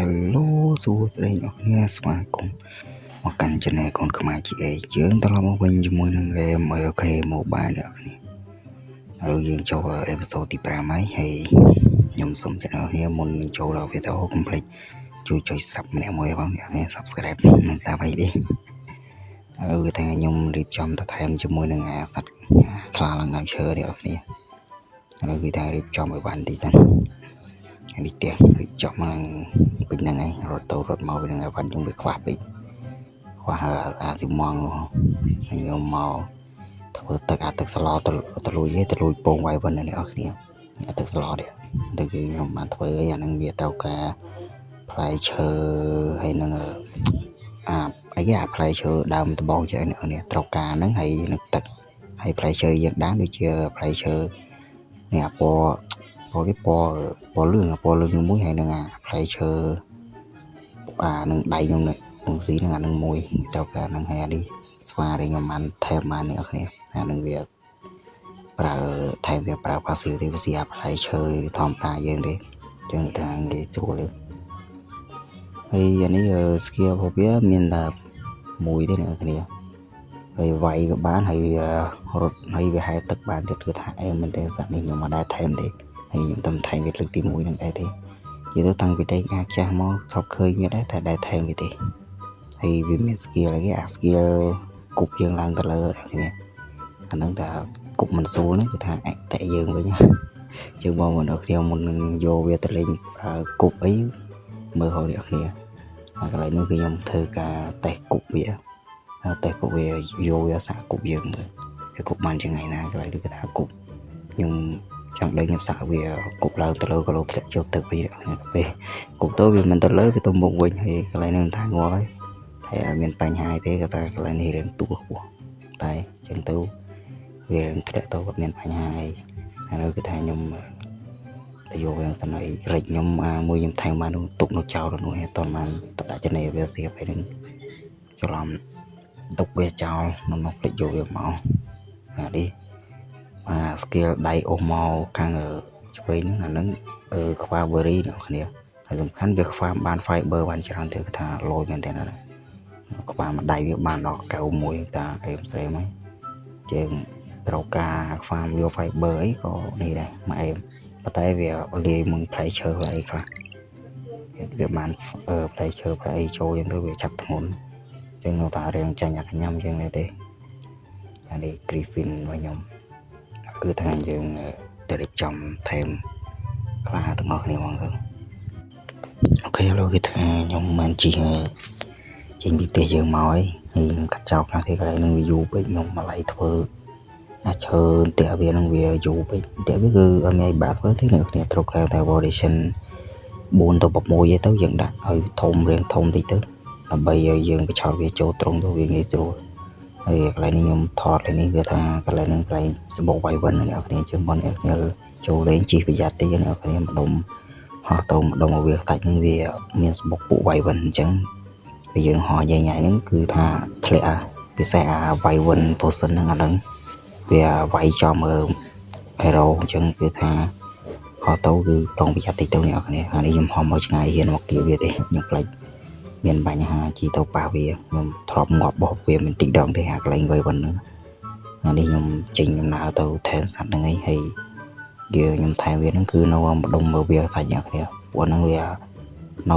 Hello សួស្តីអ្នកគ្នាស្វាគមន៍មកកាន់ Channel កូនខ្មែរ GA យើងត្រឡប់មកវិញជាមួយនឹង Game AOK Mobile អ្នកគ្នាឥឡូវយើងចូល episode ទី5ហើយហើយខ្ញុំសូមជម្រាបគ្នាមុននឹងចូលដល់វីដេអូកុំភ្លេចជួយចុច Sub ម្នាក់មួយផងអ្នកគ្នា Subscribe មិនតាមអីទេឥឡូវគឺថាខ្ញុំរៀបចំទៅថែមជាមួយនឹងអាសត្វខ្លាឡើងដើមឈើនេះអ្នកគ្នាឥឡូវគឺថារៀបចំឲ្យបានតិចសិននេះផ្ទះរៀបចំឡើងពេញហ្នឹងឯងរត់ទៅរត់មកវិញហ្នឹងឲ្យបានខ្ញុំវាខ្វះពេកខ្វះអាស៊ីម៉ងហើយខ្ញុំមកធ្វើទឹកអាទឹកស្លទៅទៅលួយឯងទៅលួយពងវាយវិននេះអ្នកគ្នាអាទឹកស្លនេះទៅគឺខ្ញុំបានធ្វើអីអាហ្នឹងវាត្រូវការផ្លែឈើហើយនឹងអាអីគេអាផ្លែឈើដើមដបងជាអ្នកនេះត្រូវការហ្នឹងហើយនឹងទឹកហើយផ្លែឈើយើងដាំដូចជាផ្លែឈើនេះអាពណ៌ពណ៌គេពណ៌ពណ៌លឿងពណ៌លឿងមួយហើយនឹងអាផ្លែឈើអានឹងដៃខ្ញុំនេះពងស៊ីនឹងអានឹងមួយត្រូវការនឹងហើយអានេះស្វាដែលខ្ញុំបានថែមបានអ្នកគ្នាអានឹងវាប្រើថែមវាប្រើ passive ទេវាស៊ីអាផ្លែឈើធម្មតាយើងទេអញ្ចឹងថាងាយស្រួលហើយអានេះ skill របស់វាមានតែមួយទេអ្នកគ្នាហើយវាយក៏បានហើយរត់ហើយវាហែទឹកបានទៀតគឺថាអែមមែនទេសត្វនេះខ្ញុំមិនដែលថែមទេហើយខ្ញុំតែថែមវាលើកទី1ហ្នឹងដែរទេនិយាយទៅតាំងពីតែអាចចាស់មកឈប់ឃើញវាដែរតែដែរថែមវាទេហើយវាមាន skill អីគេអា skill គប់យើងឡើងទៅលើគ្នាអាហ្នឹងតែគប់មិនស្រួលហ្នឹងគឺថាអតិយើងវិញជាងបងប្អូនអរគ្នាមុននឹងយកវាទៅលេងប្រើគប់អីមើលហៅអ្នកគ្នាហើយកន្លែងនេះគឺខ្ញុំធ្វើការតេស្តគប់វាតេស្តគប់វាយកវាសាកគប់យើងមើលវាគប់បានជាថ្ងៃណាកន្លែងនេះគឺថាគប់ខ្ញុំចង់ដឹងខ្ញុំសាកវាគប់ឡើងទៅលើក៏លោកធ្លាក់ចូលទឹកវិញពេលគប់ទៅវាមិនទៅលើវាទៅមុខវិញហើយកន្លែងនេះថាងាប់ហើយតែអត់មានបញ្ហាទេគាត់ថាកន្លែងនេះរៀងទួខ្ពស់តែអញ្ចឹងទៅវាធ្លាក់ទៅអត់មានបញ្ហាអីហើយគឺថាខ្ញុំទៅយកវាសិនហើយរិចខ្ញុំអាមួយខ្ញុំថែមបានទុកនៅចោលនោះហើយអត់បានទៅដាក់ចំណេវាសៀបហើយនឹងច្រឡំទុកវាចោលនៅនោះភ្លេចយកវាមកអានេះអា skill ដៃអូសមកខាងឆ្វេងហ្នឹងអាហ្នឹងខ្វះ berry អ្នកគ្នាហើយសំខាន់វាខ្វះបាន fiber បានច្រើនទៀតគឺថាលយមែនតើណាខ្វះមួយដៃវាបានដល់91តាអេមស្រេមហើយយើងត្រូវការខ្វះយក fiber អីក៏នេះដែរមកអេមប៉ុន្តែវាលាយមួយផ្លែឈើផ្លែអីខ្លះវាបានផ្លែឈើផ្លែអីចូលចឹងទៅវាចាប់ធ្ងន់ចឹងនៅតែរៀងចាញ់អាកញ្ញាំចឹងដែរទេអានេះ Griffin របស់ខ្ញុំគឺថាយើងទៅរៀបចំថែមខ្លាទាំងអស់គ្នាហ្មងទៅOK ឥឡូវគេថាខ្ញុំមិនជិះចេញពីផ្ទះយើងមកហើយហើយខ្ញុំកាត់ចោលខ្លះទេកន្លែងហ្នឹងវាយូរពេកខ្ញុំមកឡៃធ្វើអាឈើផ្ទះវាហ្នឹងវាយូរពេកផ្ទះវាគឺអត់មានបាក់ធ្វើទេអ្នកគ្នាត្រូវការតែ variation 4ទៅ6ឯទៅយើងដាក់ឲ្យធំរៀងធំតិចទៅដើម្បីឲ្យយើងបញ្ឆោតវាចូលត្រង់ទៅវាងាយស្រួលហើយកន្លែងនេះខ្ញុំថតលេងនេះគឺថាកន្លែងហ្នឹងកន្លែងសបកវាយវិនអ្នកគ្នាជើងបងអ្នកគ្នាចូលលេងជិះប្រយ័ត្នតិចអ្នកគ្នាម្ដុំហោះទៅម្ដុំឲ្យវាសាច់ហ្នឹងវាមានសបុកពួកវាយវិនអញ្ចឹងពេលយើងហោះញ៉ៃញ៉ៃហ្នឹងគឺថាធ្លាក់ពិសេសអាវាយវិន potion ហ្នឹងអាហ្នឹងវាវាយចំ hero អញ្ចឹងគឺថាហោះទៅគឺប្រុងប្រយ័ត្នតិចទៅអ្នកគ្នាអានេះខ្ញុំហោះមកឆ្ងាយហ៊ានមកគៀវាទេខ្ញុំខ្លាចមានបញ្ហាជីទៅប៉ះវាខ្ញុំធ្លាប់ងាប់បោះវាមិនតិចដងទេអាកន្លែងវៃវិនហ្នឹងអានេះខ្ញុំចេញដំណើរទៅថែមសត្វហ្នឹងឯងហើយយើងខ្ញុំថែមវាហ្នឹងគឺនៅម្ដុំមើលវាសាច់អ្នកគ្នាពួកហ្នឹងវានៅ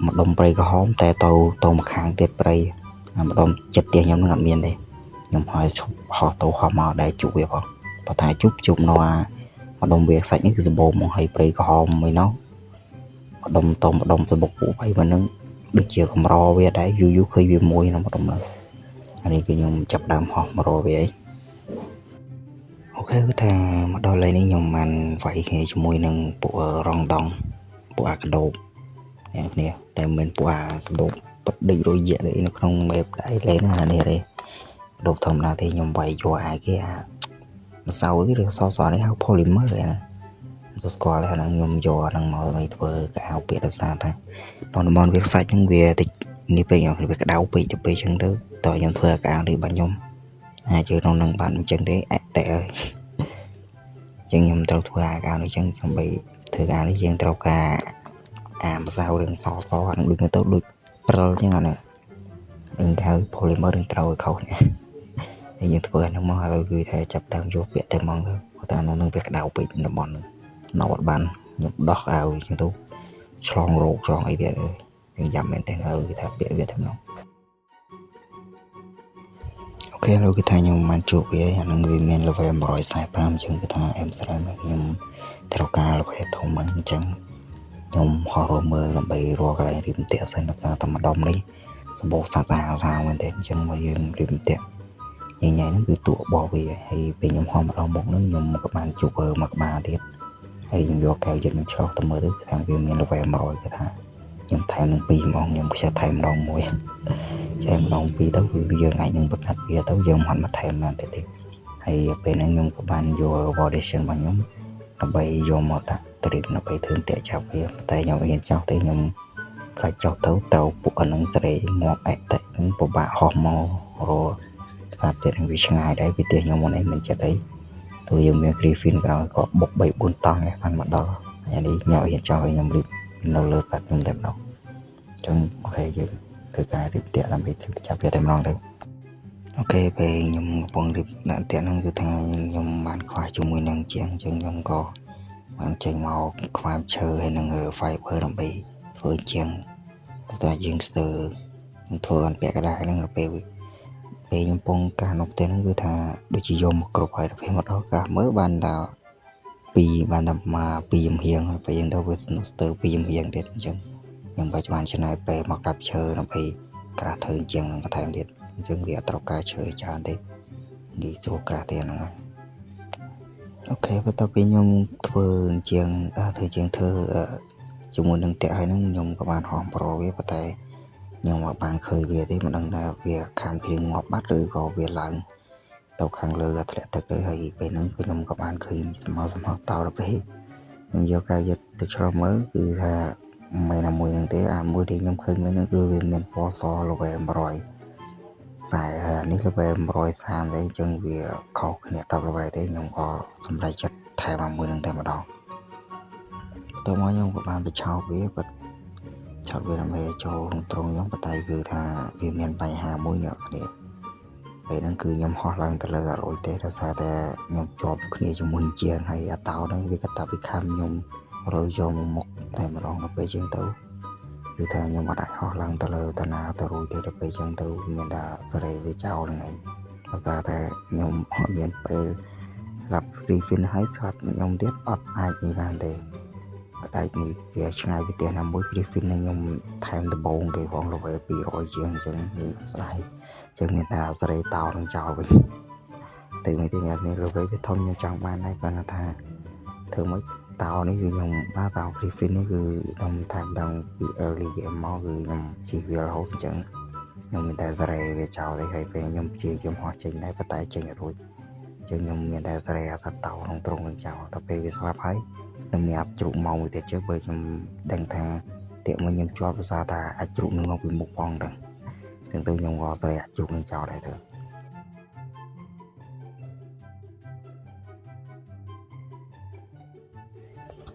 ម្ដុំព្រៃក្រហមតែទៅទៅម្ខាងទៀតព្រៃម្ដុំចិត្តផ្ទះខ្ញុំហ្នឹងអត់មានទេខ្ញុំហើយហោះទៅហោះមកដែរជួបវាផងបើថាជួបជួបនៅអាម្ដុំវាសាច់នេះគឺសម្បូរមកហើយព្រៃក្រហមមួយនោះម្ដុំទៅម្ដុំទៅបុកពួកអីមកហ្នឹងដូចជាកម្រវាដែរយូរយូរឃើញវាមួយក្នុងម្ដុំហ្នឹងអានេះគឺខ្ញុំចាប់ដើមហោះមករកវាអីOK គឺថាមកដល់ឡៃនេះខ្ញុំបានវាយគ្នាជាមួយនឹងពួករងដងពួកអាកដោបអ្នកគ្នាតែមិនមែនពួកអាកដោបប៉ិតដូចរយៈដូចនៅក្នុង map ដែរលេងហ្នឹងអានេះទេកដោបធម្មតាទេខ្ញុំវាយយកអាគេអាម្សៅឬសសនេះហៅ polymer ឯណាទៅស្គាល់ហើយហ្នឹងខ្ញុំយកអាហ្នឹងមកដើម្បីធ្វើកៅអៅពាក្យដោយសារថាដល់តំបន់វាខ្សាច់ហ្នឹងវាតិចនេះពេកវាក្តៅពេកទៅពេលអញ្ចឹងទៅតើខ្ញុំធ្វើអាកៅអៅនេះបានខ្ញុំអាចជឿក្នុងនឹងបានអញ្ចឹងទេអតិហើយអញ្ចឹងខ្ញុំត្រូវធ្វើអាកៅនេះអញ្ចឹងដើម្បីធ្វើការនេះយើងត្រូវការ អាម្សៅរឿងសសអានឹងដូចមើលទៅដូចព្រិលចឹងអានេះនឹងគេហៅ polymer នឹងត្រូវឲ្យខុសនេះហើយយើងធ្វើអាហ្នឹងមកឥឡូវគឺថាចាប់ដើមយកពាក់តែហ្មងទៅគាត់ថានោះនឹងវាក្តៅពេកតំបន់ហ្នឹងនៅអត់បានខ្ញុំដោះអាវចឹងទៅឆ្លងរោគឆ្លងអីទៀតយើងយ៉ាប់មែនទេឥឡូវគឺថាពាក់វាតែម្ដង OK ឥឡូវគឺថាខ្ញុំបានជួបវាអាហ្នឹងវាមាន level 145ជាងគឺថាអែមស្រែមខ្ញុំត្រូវការ level ធំហ្នឹងអញ្ចឹងខ្ញុំហោះរមើលដើម្បីរកកន្លែងរៀបផ្ទះសិនដោយសារតែម្ដុំនេះសម្បូរសត្វសាហាវសាហាវមែនទេអញ្ចឹងបើយើងរៀបផ្ទះញ៉ៃញ៉ៃហ្នឹងគឺតួរបស់វាហើយពេលខ្ញុំហោះមកដល់មុខហ្នឹងខ្ញុំក៏បានជួបមួយក្បាលទៀតហើយខ្ញុំយកកែវចិត្តខ្ញុំឆ្លោះទៅមើលទៅគឺថាវាមាន level 100គឺថាខ្ញុំថែមនឹង2ហ្មងខ្ញុំខ្ជិលថែមម្ដងមួយថែមម្ដងពីរទៅគឺយើងអាចនឹងបង្កាត់វាទៅយើងមិនមកថែមបានទេហើយពេលហ្នឹងខ្ញុំក៏បានយក validation របស់ខ្ញុំដើម្បីយកមកដាក់ត្រៀមដើម្បីធ្វើតាក់ចាប់វាតែខ្ញុំអត់ហ៊ានចោះទេខ្ញុំខ្លាចចោះទៅត្រូវពួកអានឹងសេរីងាប់អតិនឹងពិបាកហោះមករកផ្សារទៀតនឹងវាឆ្ងាយដែរពីផ្ទះខ្ញុំមុនអីមិនចិត្តអីទោះយើងមាន Griffin ក្រោយក៏បុក3 4តង់ដែរបានមកដល់អានេះខ្ញុំអត់ហ៊ានចោះឲ្យខ្ញុំរៀបនៅលើសត្វខ្ញុំតែម្ដងអញ្ចឹង OK យើងធ្វើការរៀបផ្ទះដើម្បីត្រៀមចាប់វាតែម្ដងទៅ OK ពេលខ្ញុំកំពុងរៀបដាក់ផ្ទះហ្នឹងគឺថាខ្ញុំបានខ្វះជាមួយនឹងជាងអញ្ចឹងខ្ញុំក៏បានចេញមកខ្វាមឈើហើយនឹង fiber ដើម្បីធ្វើជាងតែយើងស្ទើរធ្វើអនពាក់កណ្ដាលហ្នឹងដល់ពេលពេលខ្ញុំពងក្រាស់នៅផ្ទះហ្នឹងគឺថាដូចជាយកមកគ្រប់ហើយដល់ពេលមកដល់ក្រាស់មើលបានតែពីរបានតែមកពីរចំហៀងពេលយើងទៅវាស្ទើរពីរចំហៀងទៀតអញ្ចឹងខ្ញុំក៏បានចំណាយពេលមកកាប់ឈើដើម្បីក្រាស់ធ្វើជាងនឹងបន្ថែមទៀតអញ្ចឹងវាអត់ត្រូវការឈើច្រើនទេងាយស្រួលក្រាស់ទៀតហ្នឹង OK បន្ទាប់ពីខ្ញុំធ្វើជាងធ្វើជាងធ្វើជាមួយនឹងតាក់ហើយហ្នឹងខ្ញុំក៏បានហោះប្រូវាប៉ុន្តែខ្ញុំអត់បានឃើញវាទេមិនដឹងថាវាខាំគ្រៀងងាប់បាត់ឬក៏វាឡើងទៅខាងលើដល់ធ្លាក់ទឹកទៅហើយពេលហ្នឹងខ្ញុំក៏បានឃើញសមោសមោតោដល់ពេលខ្ញុំយកកែវយកទៅឆ្លងមើលគឺថាមិនមែនអាមួយហ្នឹងទេអាមួយដែលខ្ញុំឃើញមិញហ្នឹងគឺវាមានពណ៌ស level 100ខ្សែហើយអានេះ level 130ទេអញ្ចឹងវាខុសគ្នា10 level ទេខ្ញុំក៏សម្រេចចិត្តថែមអាមួយហ្នឹងតែម្ដងបន្ទាប់មកខ្ញុំក៏បានបញ្ឆោតវាបាត់ឆោតវាដើម្បីចូលក្នុងទ្រុងខ្ញុំប៉ុន្តែគឺថាវាមានបញ្ហាមួយអ្នកគ្នាពេលហ្នឹងគឺខ្ញុំហោះឡើងទៅលើអត់រួចទេដោយសារតែខ្ញុំជាប់គ្នាជាមួយជាងហើយអាតោហ្នឹងវាក៏តាពីខំខ្ញុំរុយយកមកមុខតែម្ដងដល់ពេលជាងទៅគឺថាខ្ញុំអត់អាចហោះឡើងទៅលើតាណាទៅរួចទេដល់ពេលចឹងទៅមានតែសេរីវាចោលហ្នឹងឯងដោយសារតែខ្ញុំអត់មានពេលស្រាប់ Griffin ហើយស្រាប់ខ្ញុំទៀតអត់អាចនេះបានទេអត់អាចនេះវាឆ្ងាយពីផ្ទះណាមួយ Griffin នឹងខ្ញុំថែមដំបងគេផង level 200ជាងអញ្ចឹងនិយាយស្ដាយអញ្ចឹងមានតែសេរីតោនឹងចោលវិញទៅមិនទេអ្នកនេះ level វាធំខ្ញុំចង់បានដែរគាត់ថាធ្វើម៉េចតោនេះគឺខ្ញុំបាទតោ Griffin នេះគឺខ្ញុំថែមដល់ពី early game មកគឺខ្ញុំជិះវារហូតអញ្ចឹងខ្ញុំមានតែសេរីវាចោលទេហើយពេលខ្ញុំព្យាយាមហោះចេញដែរប៉ុន្តែចេញអត់រួចអញ្ចឹងខ្ញុំមានតែសេរីអាសត្វតោក្នុងទ្រុងនឹងចោលដល់ពេលវាស្លាប់ហើយនឹងមានអាជ្រូកមកមួយទៀតជើបើខ្ញុំដឹងថាទៀកមួយខ្ញុំជាប់ភាសាថាអាចជ្រូកនឹងមកពីមុខផងដែរទាំងទៅខ្ញុំក៏សេរីអាចជ្រូកនឹងចោលដែរទៅ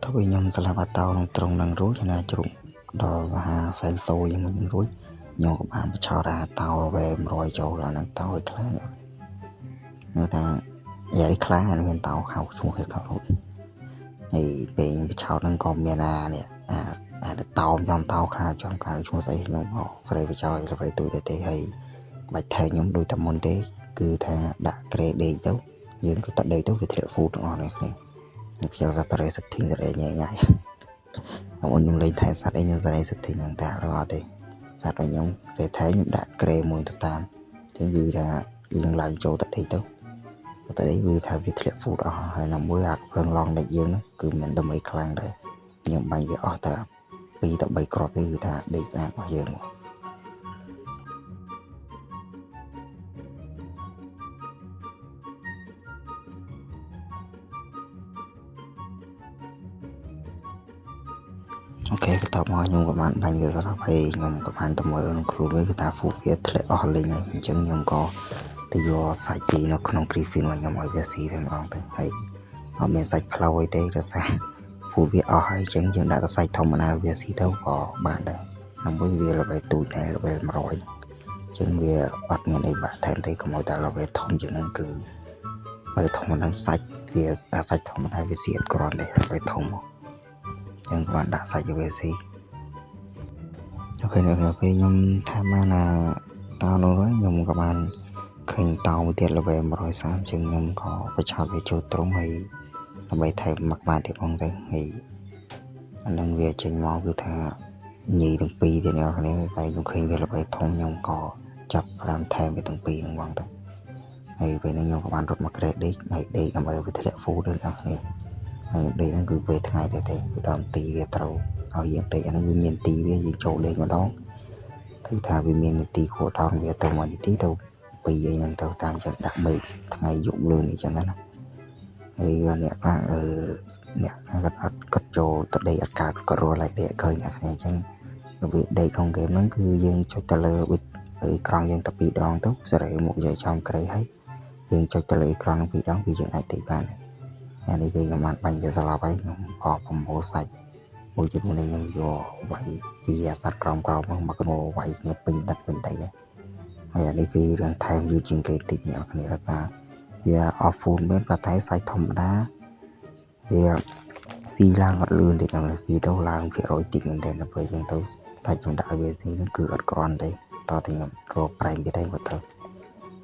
ទៅវិញខ្ញុំស្លាប់អាតោក្នុងត្រង់នឹងរួចណាជ្រុកដល់មហាសែនសូយមួយនឹងរួចខ្ញុំក៏បានបញ្ឆោតអាតោរវែ100ចូលអានឹងតោឲ្យខ្លានេះខ្ញុំថាយ៉ានេះខ្លាអាមានតោខោឈ្មោះគេខោហើយពេលបញ្ឆោតនឹងក៏មានអានេះអាអាតោចំតោខ្លាចំខ្លាឈ្មោះស្អីខ្ញុំក៏ស្រីបញ្ចោលរវែទូទៅទេហើយបាច់ថែខ្ញុំដូចតែមុនទេគឺថាដាក់ក្រេដេកទៅយើងក៏តាដេកទៅវាធ្លាក់ហ្វូទាំងអស់នេះគ្នាខ្ញុំខ្ជិលថាសេរី setting សេរីញ៉ៃញ៉ៃមុនខ្ញុំលេងថែសត្វអីខ្ញុំសេរី setting ហ្នឹងតែឥឡូវអត់ទេសត្វរបស់ខ្ញុំពេលថែខ្ញុំដាក់ក្រេមួយទៅតាមអញ្ចឹងគឺថាយើងឡើងចូលទៅដេកទៅទៅដេកគឺថាវាធ្លាក់ food អស់ហើយណាមួយអាភ្លើងឡង់ដេកយើងហ្នឹងគឺមានដើម្បីខ្លាំងដែរខ្ញុំបាញ់វាអស់តែ2ទៅ3គ្រាប់ទេគឺថាដេកស្អាតរបស់យើងមក OK បន្ទាប់មកខ្ញុំក៏បានបាញ់វាស្រាប់ហើយខ្ញុំក៏បានទៅមើលក្នុងខ្លួនវាគឺថា food វាធ្លាក់អស់លេងហើយអញ្ចឹងខ្ញុំក៏ទៅយកសាច់ពីនៅក្នុង Griffin របស់ខ្ញុំឲ្យវាស៊ីតែម្ដងទៅហើយអត់មានសាច់ផ្លូវអីទេដោយសារ food វាអស់ហើយអញ្ចឹងយើងដាក់តែសាច់ធម្មតាវាស៊ីទៅក៏បានដែរដើម្បីវា level ទូចដែរ level 100អញ្ចឹងវាអត់មានអីបាក់ថែមទេកុំឲ្យតែ level ធំជាងហ្នឹងគឺ level ធំហ្នឹងសាច់វាសាច់ធម្មតាវាស៊ីអត់គ្រាន់ទេ level ធំអញ្ចឹងក៏បានដាក់សាច់វាស៊ីOK នៅពេលខ្ញុំថាបានអាតោនោះហើយខ្ញុំក៏បានឃើញតោមួយទៀត level 130អញ្ចឹងខ្ញុំក៏បញ្ឆោតវាចូលត្រង់ហើយដើម្បីថែមមួយក្បាលទៀតផងទៅហើយអានឹងវាចេញមកគឺថាញីទាំងពីរទៀតអ្នកគ្នាតែខ្ញុំឃើញវា level ធំខ្ញុំក៏ចាប់ផ្ដើមថែមវាទាំងពីរហ្នឹងហ្មងទៅហើយពេលនេះខ្ញុំក៏បានរត់មកក្រេដេកហើយដេកដើម្បីឲ្យវាធ្លាក់ food ដល់អ្នកគ្នាហើយដេកហ្នឹងគឺពេលថ្ងៃដែរទេវាដល់ទីវាត្រូវឲ្យយើងដេកអាហ្នឹងវាមានទីវាយើងចូលដេកម្ដងគឺថាវាមាននាទី cool down វាទៅ1នាទីទៅ2អីហ្នឹងទៅតាមចឹងដាក់មេឃថ្ងៃយប់លឿនអីចឹងណាហើយអ្នកខ្លះអឺអ្នកខ្លះគាត់អត់គាត់ចូលទៅដេកអត់កើតគាត់រស់ឡើងដេកអត់ឃើញអ្នកគ្នាអញ្ចឹងរបៀបដេកក្នុងហ្គេមហ្នឹងគឺយើងចុចទៅលើប៊ិចអេក្រង់យើងតែពីរដងទៅសេរីមុខយកចំក្រេហើយយើងចុចទៅលើអេក្រង់ហ្នឹងពីរដងគឺយើងអាចដេកបានអានេះគឺខ្ញុំបានបាញ់វាស្លាប់ហើយខ្ញុំក៏ប្រមូលសាច់មួយចំនួននេះខ្ញុំយកវាយពីអាសត្វក្រោមក្រោមហ្នឹងមកក្នុងវាយគ្នាពេញទឹកពេញដីហើយអានេះគឺរឿងថែមយឺតជាងគេតិចអ្នកគ្នារសារវា off full មែនប៉ុន្តែសាច់ធម្មតាវាស៊ីឡើងអត់លឿនទេដល់ស៊ីទៅឡើងភាគរយតិចមែនទែនដល់ពេលអញ្ចឹងទៅសាច់ខ្ញុំដាក់ឲ្យវាស៊ីហ្នឹងគឺអត់គ្រាន់ទេតតែខ្ញុំរកប្រែមទៀតហើយគាត់ទៅ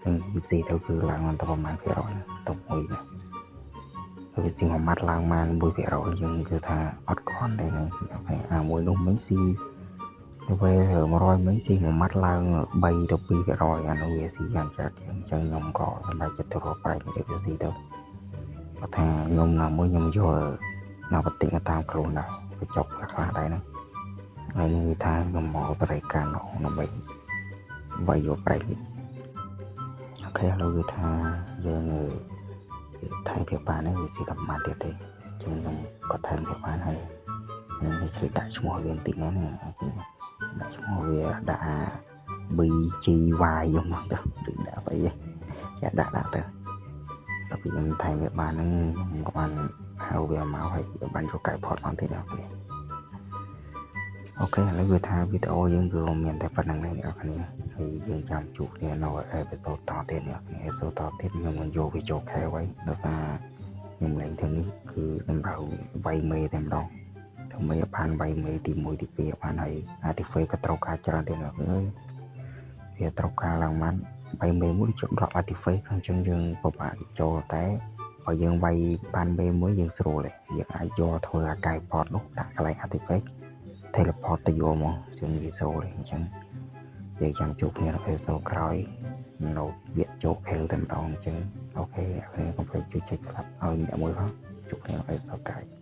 នឹងវាស៊ីទៅគឺឡើងបានតែប្រហែលភាគរយទៅមួយដែរហើយវាស៊ីមួយម៉ាត់ឡើងបាន1%អញ្ចឹងគឺថាអត់គ្រាន់ទេណាOK អាមួយនោះមិញស៊ី level 100មិញស៊ីមួយម៉ាត់ឡើង3ទៅ2%អានោះវាស៊ីបានច្រើនជាងអញ្ចឹងខ្ញុំក៏សម្រេចចិត្តទៅរកប្រែមទៀតវាស៊ីទៅគាត់ថាខ្ញុំណាមួយខ្ញុំយកណាបន្តិចមកតាមខ្លួនដែរបញ្ចុកវាខ្លះដែរហ្នឹងហើយនឹងវាថាខ្ញុំមកតរេកាណដើម្បីវាយយកប្រែម OK ឥឡូវគឺថាយើងថែមភាពបានហ្នឹងវាស៊ីតែប្រហែលទៀតទេអញ្ចឹងខ្ញុំក៏ថែមភាពបានហើយនឹងនេះឆ្លៀតដាក់ឈ្មោះវាបន្តិចណាណាដាក់ឈ្មោះវាដាក់ B G Y យកមកទៅឬដាក់ស្អីទេចាដាក់ដាក់ទៅដល់ពេលខ្ញុំថែមវាបានហ្នឹងខ្ញុំក៏បានហៅវាមកហើយបានយកកែផតមកទៀតអ្នកគ្នាOK ឥឡូវគឺថាវីដេអូយើងគឺមានតែប៉ុណ្្នឹងទេអ្នកគ្នាហើយយើងចាំជួបគ្នានៅepisode តទៀតអ្នកគ្នា episode តទៀតខ្ញុំនឹងយកវាចូលខែໄວដោយសារខ្ញុំលេងទៅនេះគឺសម្រាប់វាយមេតែម្ដងធ្វើម៉េចឲ្យបានវាយមេទី1ទី2បានហើយ artifact ក៏ត្រូវការច្រើនទៀតអ្នកគ្នាវាត្រូវការឡើងបានវាយមេមួយជប់10 artifact អញ្ចឹងយើងពិបាកចូលតែបើយើងវាយបានមេមួយយើងស្រួលទេយើងអាចយកធ្វើអាកែផតនោះដាក់កន្លែង artifact teleport ទៅយកមកជាងងាយស្រួលទេអញ្ចឹងយើងចាំជួបគ្នានៅ episode ក្រោយនៅវគ្គចូលខេលតែម្ដងអញ្ចឹង OK អ្នកគ្នាកុំភ្លេចជួយចុច sub ឲ្យម្នាក់មួយផងជួបគ្នានៅ episode ក្រោយ។